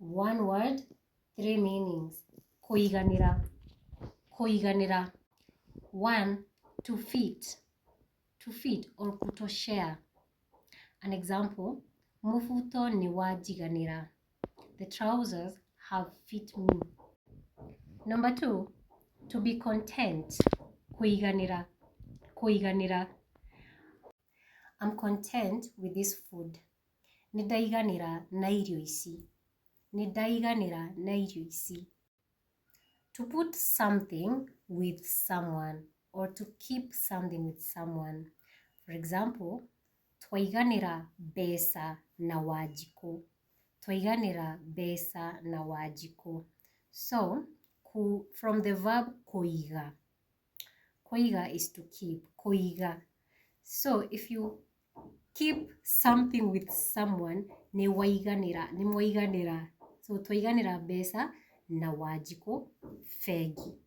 One word, three meanings. Kũiganĩra. Kũiganĩra. One, to fit. To fit or kutoshea. An example, mũbuto nĩ wanjiganĩra. The trousers have fit me. Number two, to be content. Kũiganĩra. Kũiganĩra. I'm content with this food. Nĩ ndaiganĩra na irio ici. Nĩ ndaiganĩra na irio ici. To put something with someone or to keep something with someone. For example, twaiganĩra mbeca na Wanjikũ. Twaiganĩra mbeca na Wanjikũ. So, from the verb kũiga. Kũiga is to keep. Kũiga. So, if you keep something with someone, nĩ waiganĩra, nĩ mwaiganĩra. So, twaiganĩra mbeca na Wanjikũ bengi.